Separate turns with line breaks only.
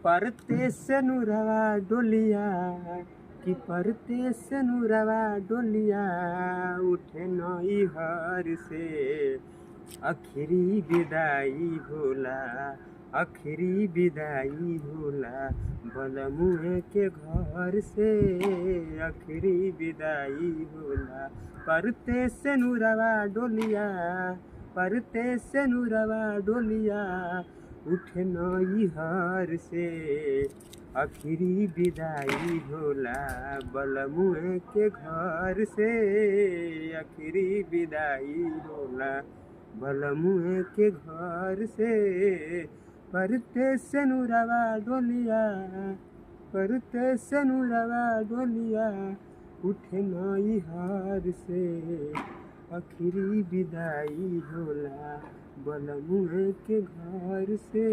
परते से नुरवा डोलिया, कि परते से नुरवा डोलिया उठे नई हर से। अखिरी विदाई होला, अखिरी विदाई होला बलमुए के घर से। अखिरी विदाई होला परते से नुरवा डोलिया, परते से नुरवा डोलिया उठे नई हर से। अखिरी विदाई होला बलमुए के घर से। अखिरी विदाई होला बलमुए के घर से। परते से नुरवा डोलिया, परते से नुरवा डोलिया उठे नई हर से। अखिरी विदाई होला बलमुए के घर से।